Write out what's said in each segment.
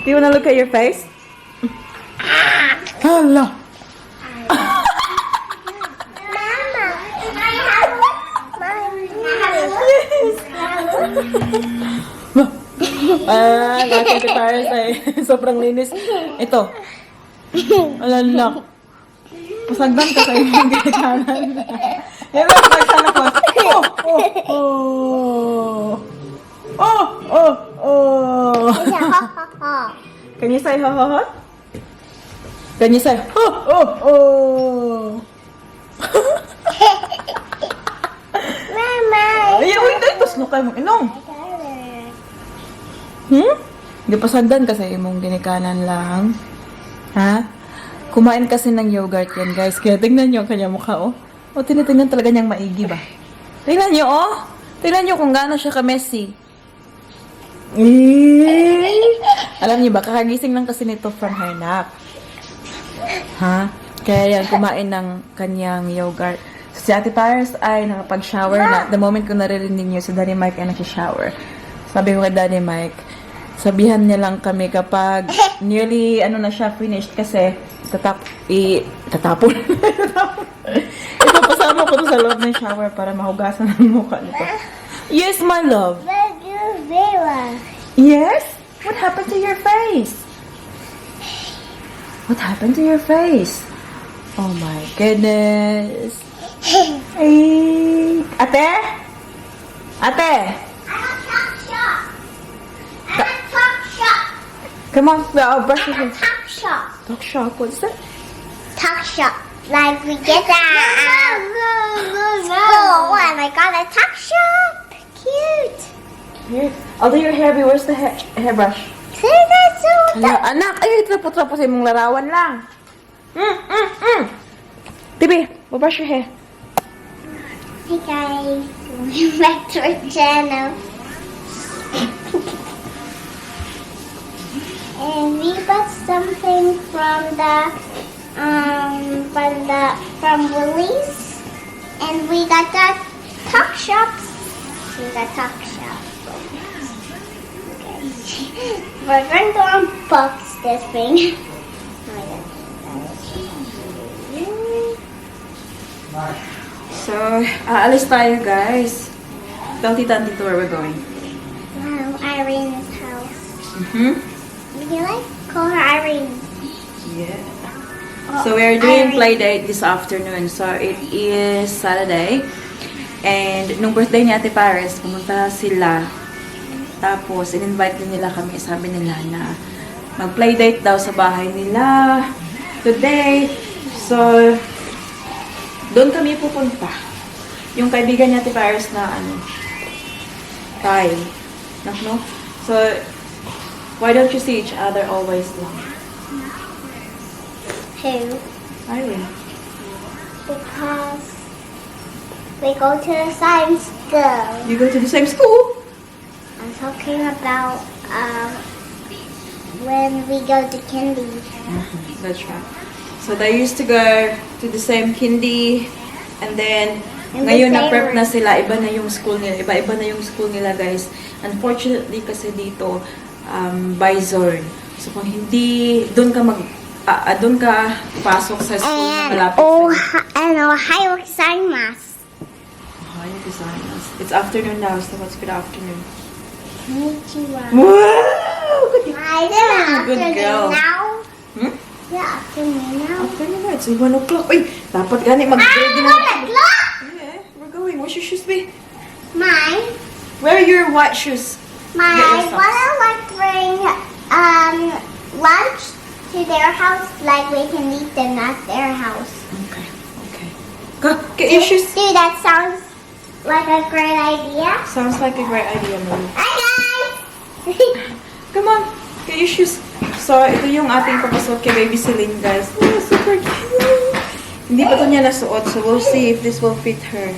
Do you wanna look at your face? Hala. Natin si Paris ay sobrang linis. Ito. Alalak. Pasagdan ka sa inyong ginaganan. Yan lang, pagsana ko. Can you say ho ho ho? Can you say ho ho ho? Mama. Ay, wait, tapos no kayo mong inom. Hindi pasagdan ka sa imong ginikanan lang. Ha? Kumain kasi ng yogurt yan, guys. Kaya tingnan nyo ang kanyang mukha, oh. O, tinitingnan talaga niyang maigi ba? Tingnan nyo, oh. Tingnan nyo kung gaano siya ka-messy. Alam niyo ba, kakagising lang kasi nito from her nap. Ha? Kaya yan, kumain ng kanyang yogurt. So, si Ate Paris ay nakapag-shower na. The moment ko naririnig niyo, si Daddy Mike ay nag-shower. Sabi ko kay Daddy Mike, sabihan niya lang kami kapag nearly, na siya, finished kasi tatapon. Ipapasama ko to sa loob ng shower para mahugasan ang mukha nito. Yes, my love. Yes? What happened to your face? What happened to your face? Oh my goodness. Ay, ate? Ate? Come on, I'll brush your hair. Talk shop. Talk shop, what's that? Talk shop. Like we get that school and I got a talk shop. Cute. Here. Although you're heavy, where's the hairbrush? See, that's so Hala, anak, ay, trapo-trapo sa imong larawan lang. Tibi, brush your hair. Hey guys, welcome back to our channel. And we got something from Woolies, and we got the talk shops. We got talk shops. Okay. We're going to unbox this thing. So, aalis tayo, guys. Tell Tita and Tito where we're going. Wow, Irene's house. Mm-hmm. You like call her Irene? Yeah. Oh, So, we're doing Irene. play date this afternoon. So, it is Saturday. And, nung birthday ni Ate Paris, pumunta sila. Tapos, in-invite din nila kami. Sabi nila na mag-play date daw sa bahay nila today. So, doon kami pupunta. Yung kaibigan ni Ate Paris na Thai. No? So, why don't you see each other always long? Who? Irene. Because we go to the same school. You go to the same school? I'm talking about when we go to kindy. That's right. So, they used to go to the same kindy. And then, In the ngayon same na-prep na room. sila. Iba na yung school nila. Iba-iba na yung school nila, guys. Unfortunately, kasi dito, by zone. So, kung hindi, doon ka pasok sa school na malapit And Ohio gozaimasu. Ohio gozaimasu. It's afternoon now, so what's good afternoon? Konnichiwa. Wow! Good, I did Good girl. now. Hmm? Yeah, afternoon now. Afternoon na. It's 1 o'clock. Uy, dapat gani mag-ready na. 1 o'clock. Yeah, we're going. Where's your shoes be? Mine. Where are your white shoes? My Get your socks. wanna like bring lunch to their house, like we can meet them at their house. Okay. Go, get your shoes. Dude, that sounds like a great idea. Sounds like a great idea, Mom. Hi guys! Come on, get your shoes. So, ito yung ating papasok kay Baby Celine, guys. Oh, super cute. Hindi pa ito niya nasuot, so we'll see if this will fit her.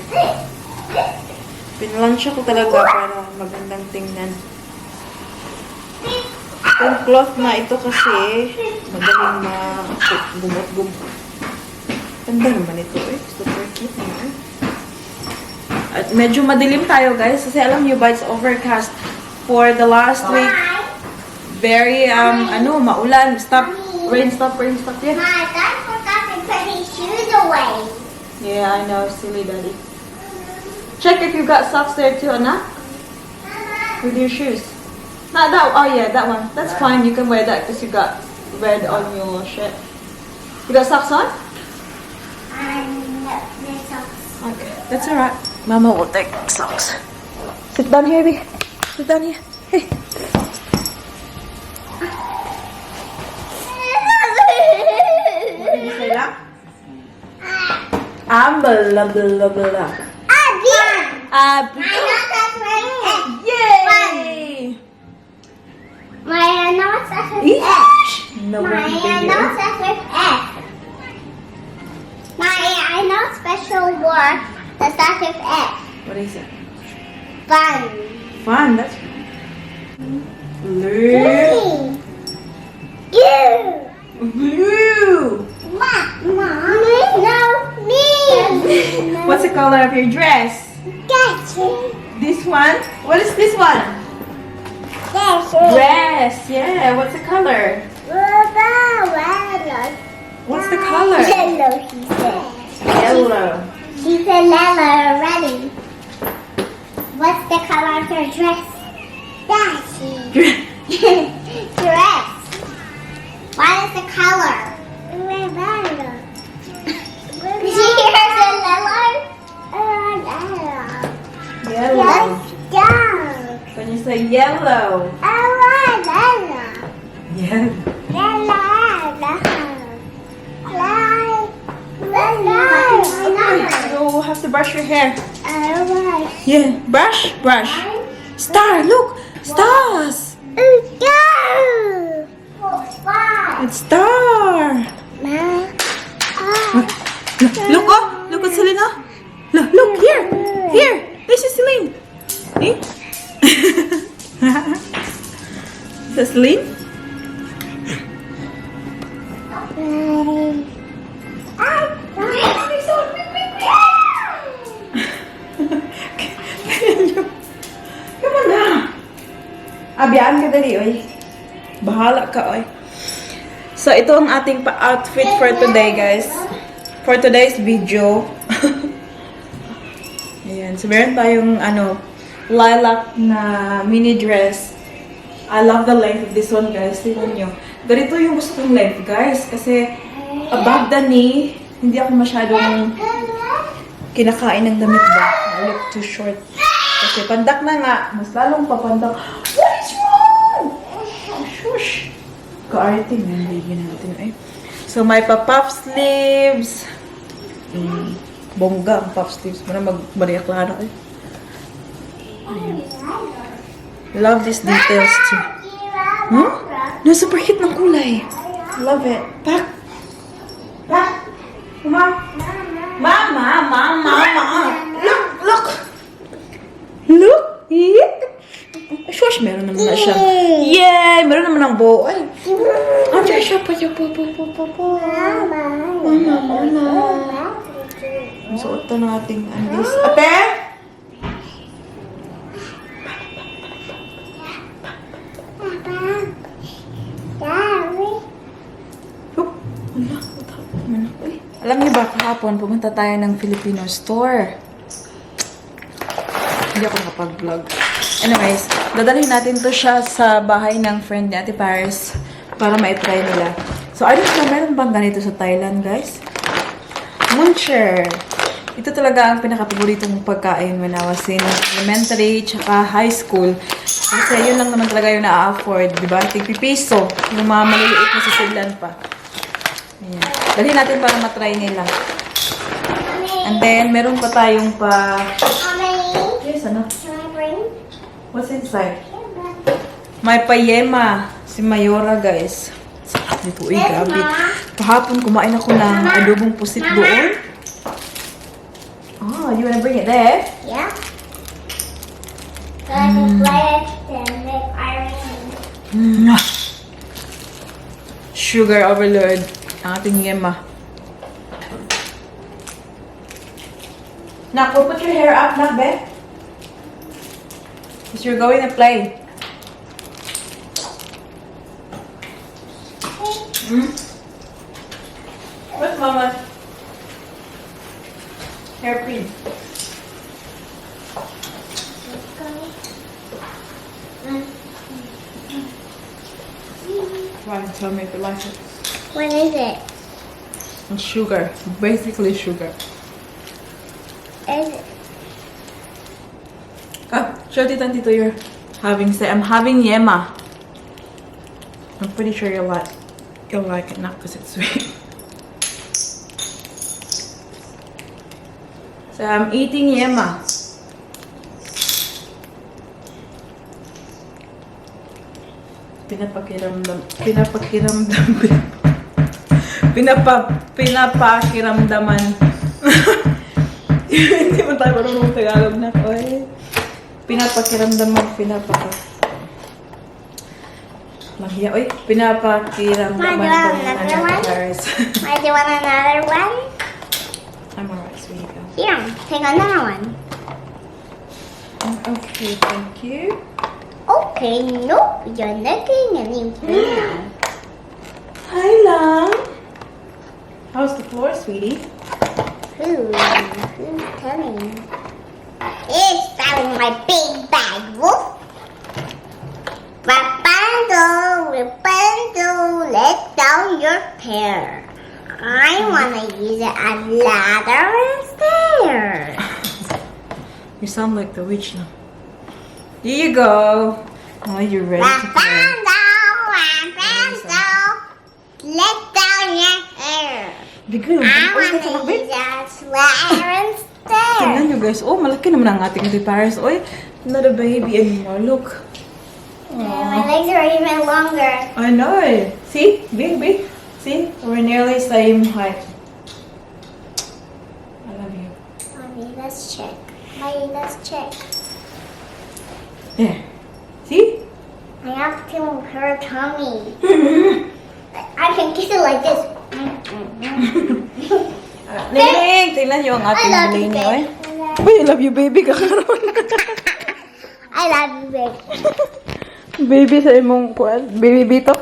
Pinlansya ko talaga para magandang tingnan. Itong cloth na ito kasi madaling gumot-gumot. Ganda naman ito eh. Super cute naman. At medyo madilim tayo guys kasi alam niyo ba it's overcast for the last week. very, maulan. Stop. Rain, stop. Yeah. My dad forgot to put his shoes away. Yeah, I know. Silly daddy. Check if you got socks there too, anak. With your shoes. Not that. Oh yeah, that one. That's fine. You can wear that because you got red on your shirt. You got socks on? No, there's socks. Okay, that's alright. Mama will take socks. Sit down here, baby. Sit down here. Hey. What did you say now? Blah, blah, blah. I know that's right. Yay! My nose starts with F. Eesh! No My one can nose starts with F. I know special word that starts with F. What is it? Fun. Fun, that's blue. Green. You. Blue. Mommy. No, me. What's the color of your dress? That's This one? What is this one? Dress. Yeah, what's the color? What's the color? Yellow, she said. Yellow. She said yellow already. What's the color of your dress? Dress. What is the color? Did you hear the yellow? Yellow. Yes, When you say yellow. Yeah. You have to brush your hair. Yeah, brush. Star, look, stars. It's star. Look at Selena. Look here. This is Celine. See? Is that Celine? Come on na. Abiyaan ka dali, oy. Bahala ka, oy. So, ito ang ating outfit for today, guys. For today's video. Ayan. So, meron tayong, lilac na mini dress. I love the length of this one, guys. Tingnan nyo. Ganito yung gusto kong length, guys. Kasi, above the knee, hindi ako masyadong kinakain ng damit ba. I look too short. Kasi pandak na nga. Mas lalong papandak. What is wrong? Oh, shush. Ka-arting yan, baby natin. Eh. So, may pa-puff sleeves. Bongga ang puff sleeves. Muna mag-bariaklaro eh. Ayan. Love these details too. No, super cute ng kulay. Love it. Pak! Mama! Look! Shush, meron naman na siya. Yay! Meron naman ng bow. Ay! Andiyan siya pa. Mama. Ang suot to ng ating andis. Ate! Alam niyo ba, kahapon, pumunta tayo ng Filipino store. Hindi ako nakapag-vlog. Anyways, dadalhin natin to siya sa bahay ng friend ni Ate Paris para ma-try nila. So, I don't know, meron bang ganito sa Thailand, guys? Muncher. Ito talaga ang pinaka-paboritong pagkain when I was in elementary tsaka high school. Kasi yun lang naman talaga yung na-afford, di ba? Tigpipiso. Yung mga maliliit na sisidlan pa. Ayan. Dalhin natin para matry nila. And then, meron pa tayong pa... Yes, ano? What's inside? May payema. Si Mayora, guys. Dito, grabe. Kahapon, kumain ako ng adobong pusit doon. Oh, you wanna bring it there? Yeah. So I can play it and make iron. Sugar overload. Ang ating yema. Nak, we'll put your hair up, nak, Beth. Because you're going to play. Hmm? What's mama? Hair cream. Try and tell me if you like it. What is it? It's sugar. Basically sugar. Is it? Show Tita Tito you're having. Say, I'm having yema. I'm pretty sure you'll like it, not because it's sweet. So I'm eating yema. Pinapakiramdaman. Hindi mo tayo marunong Tagalog na ko eh. Pinapakiramdaman. Mahiya, oy. Pinapakiramdaman ko na Paris. I do want another one. I'm alright, sweetie. Go. Here, take another one. Okay, thank you. Okay, nope, you're looking at me now. Hi, Lang. How's the floor, sweetie? Who's coming? Is that my big bag, Wolf? Rapunzel, let down your hair. I wanna use it as ladder and stairs. You sound like the witch now. Here you go. Oh, you're ready to play. Rapunzel, let down your hair. Bigay, I oh, wanna use it as ladder and stairs. tingnan nyo guys. Oh, malaki naman ang ating Ate Paris. Oy, not a baby anymore. Look. My legs are even longer. I know. See? Big. See? We're nearly same height. I love you. Mommy, let's check. Mommy, let's check. There. See? I have to her tummy. I can kiss it like this. Ling, tingnan nyo ang ating I love you, Ling. Oy. babe. Uy, I love you, baby. Kakaroon. I love you, babe. Baby sa imong kuan. Baby bitok.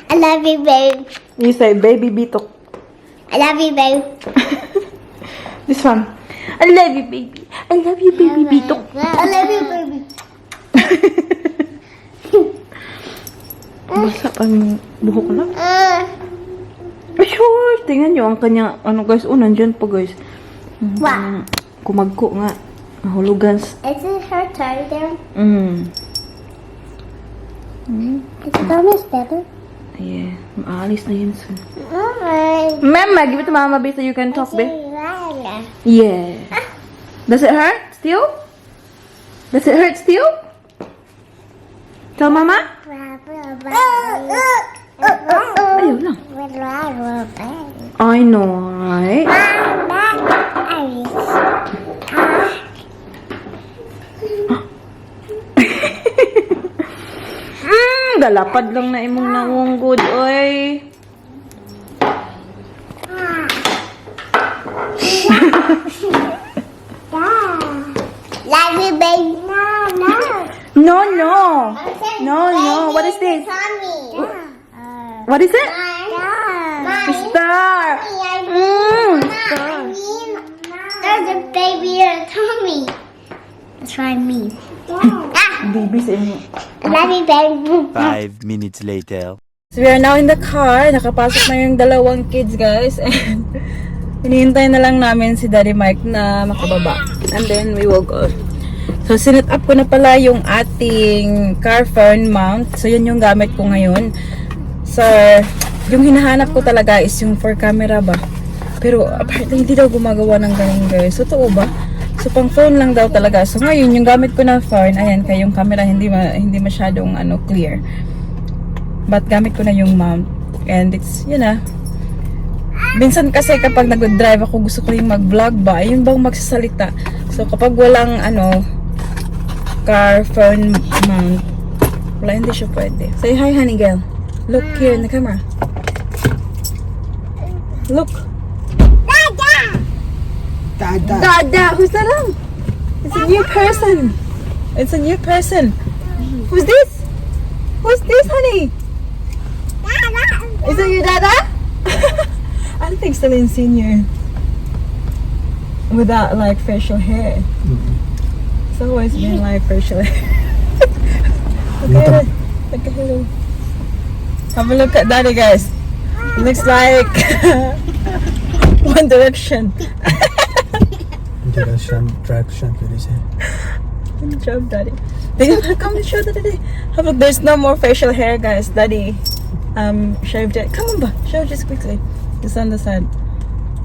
I love you, babe. You say baby bitok. I love you, babe. This one. I love you, baby. I love you, baby bitok. I love you, baby. Basa pang buhok na. Ay, sure. Tingnan nyo ang kanya, ano guys, nandyan pa guys. What? Kumagko nga. Nahulugan. Is it her toe there? Is it almost better? Yeah. Maalis na yun soon. Alright. Mama, give it to Mama, babe, so you can talk, babe. Yeah. Does it hurt still? Does it hurt still? Tell Mama? Ayaw lang. I know, right? Galapad lang na imong nangunggod, oy. Love you, babe. No. What is this? Tommy. What is it? Star. Star. There's a baby in a tummy. That's what I mean. Baby sa inyo. Love you, babe. 5 minutes later. So we are now in the car. Nakapasok na yung dalawang kids, guys. And hinihintay na lang namin si Daddy Mike na makababa. And then we will go. So sinet up ko na pala yung ating car phone mount. So yun yung gamit ko ngayon. So yung hinahanap ko talaga is yung for camera ba. Pero apparently hindi daw gumagawa ng ganun, guys. So totoo ba? So pang phone lang daw talaga. So ngayon yung gamit ko na phone, ayan, kaya yung camera hindi masyadong clear. But gamit ko na yung mount. And it's, yun na. Minsan kasi kapag nag-drive ako, gusto ko yung mag-vlog ba, yun bang magsasalita. So kapag walang car phone mount, wala, hindi siya pwede. Say hi, honey girl. Look here in the camera. Look. Dada! Who's that? It's a new person. It's a new person. Who's this? Who's this, honey? Is it your dada? I don't think Celine Senior without like facial hair. It's always been like facial hair. Look at it. Look at him. Have a look at daddy, guys. It looks like One Direction. Drag shampoo this hair. Good job, daddy. Come and show daddy. Have a look. There's no more facial hair, guys. Daddy shaved it. Come on, ba. Show just quickly. It's on the side.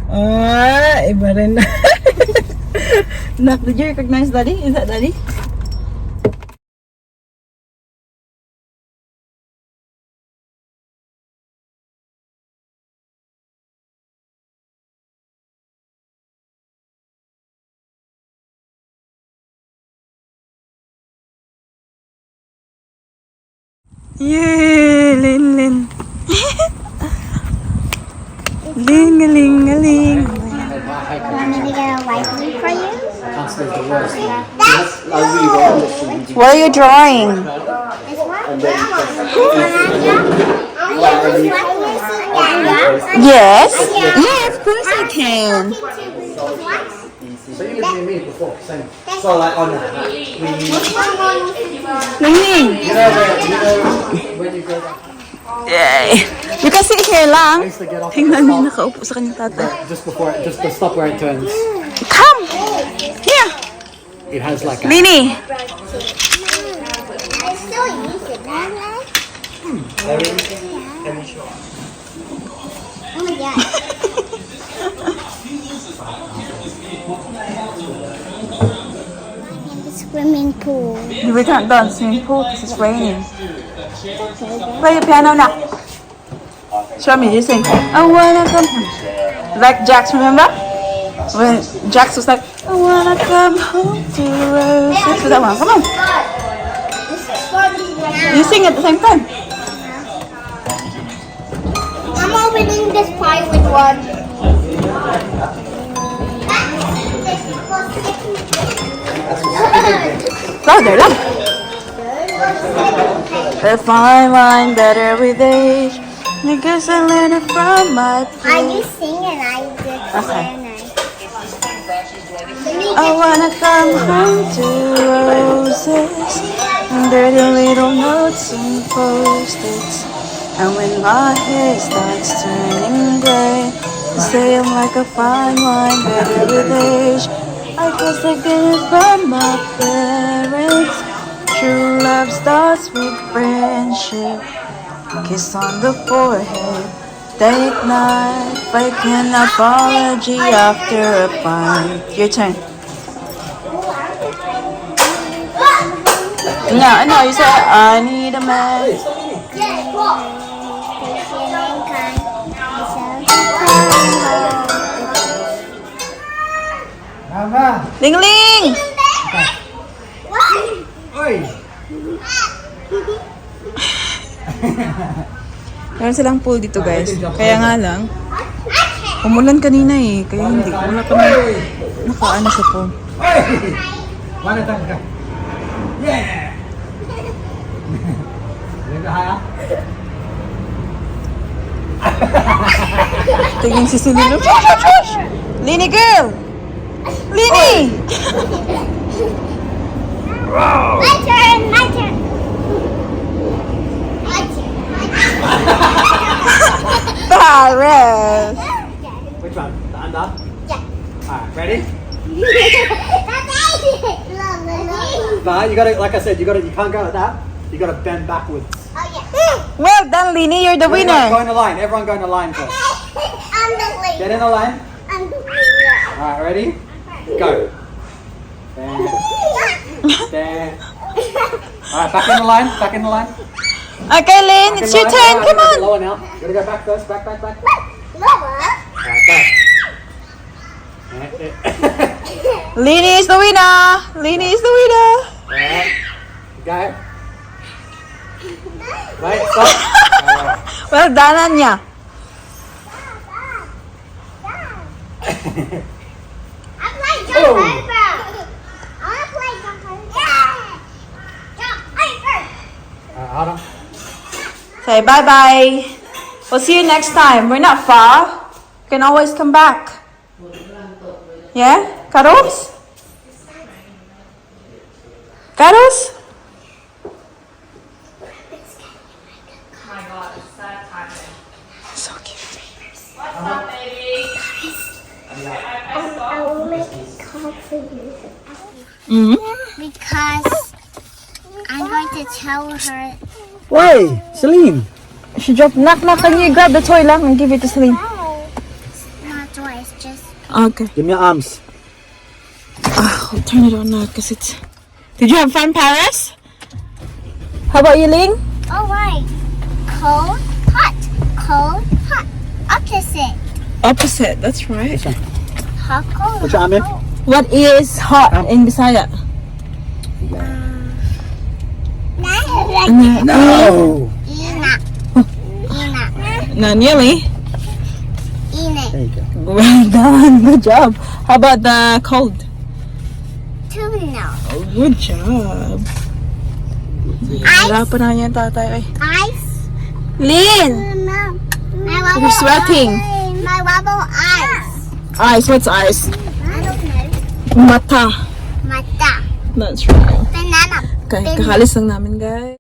Iba rin. Did you recognize daddy? Is that daddy? Yay, Lin Lin. Ling-a-ling-a-ling. Want me to get a white one for you? What are you drawing? This one? Yeah. Yes. Yeah, of course I can. So you gave me before, same. So like on that, Ling Ling. when you go back, Yay. You can sit here I lang. used to get off Tingnan niyo, nakaupo sa kanyang tatay. just to stop where it turns. Come. Here. It has like a, Lini. I still use it, man. Oh my god. In the swimming pool. We can't dance swimming pool because it's raining. Play the piano now. Show me, you sing. I wanna come home. Like Jax, remember? When Jax was like, I wanna come home to roses. So that one, come on. You sing at the same time. I'm opening this pie with one. Louder, louder. A fine line better with age. Because I learned it from my I you sing and I did Okay. very I wanna come home to roses and dirty little notes and post-its. And when my hair starts turning gray, I say I'm like a fine wine, better with age. I guess I get it from my parents. True love starts with friendship. Kiss on the forehead, date night, fake an apology after a fight. Your turn. No, you said I need a man. Mama, Ling Ling! oi. Meron silang pool dito, guys. Kaya nga lang, umulan kanina eh. Kaya hindi. Wala kami nakaano sa pool. Oi. Mana tangka? Yeah. Lebih higher. Tingin si Sunilo. Shush, shush, shush! Lini girl! Lini! My turn, my turn. My turn. Paris! Which one? The under? Yeah. Alright, ready? Oh Nah, you gotta, like I said, you can't go like that. You gotta bend backwards. yeah. Well done, Lini. You're the Go in winner. the line. Everyone go in the line first. I'm the leader. Get in the line. I'm the leader. Alright, ready? Go. There. There. Alright, back in the line. Back in the line. Okay, Lin. Back It's in your the turn. line. Come Alright, on. lower now. Gotta go back first. Back. Mama. Alright, go. Lini is the winner. Lini is the winner. Alright. Go. Wait, stop. Alright. Well done, Anya. I play jump paper. I want to play jump paper. Jump paper. Alright, hold on. Say bye-bye. We'll see you next time. We're not far. You can always come back. Yeah? Carlos? Carlos? So cute. I will make a call for you. Mm-hmm. Because I'm going to tell her. Why? Celine. She dropped. Knock. Can you grab the toy lang and give it to Celine? No, it's not twice, just. Okay. Give me your arms. I'll turn it on now because it's... Did you have fun, Paris? How about you, Ling? Oh, right. Cold, hot. Cold, hot. Opposite. Opposite, that's right. Hot, cold. Put your arm in. cold. What is hot in Bisaya? No. Ina. Ina. No, nearly. Ina. There you go. Well done. Good job. How about the cold? Tuna. Oh, good job. Wala pa na yan, tatay. Ice. Lin! My You're sweating. My wobble eyes. Eyes, what's eyes? I don't know. Mata. Mata. That's right. Banana. Okay, kakalis lang namin, guys.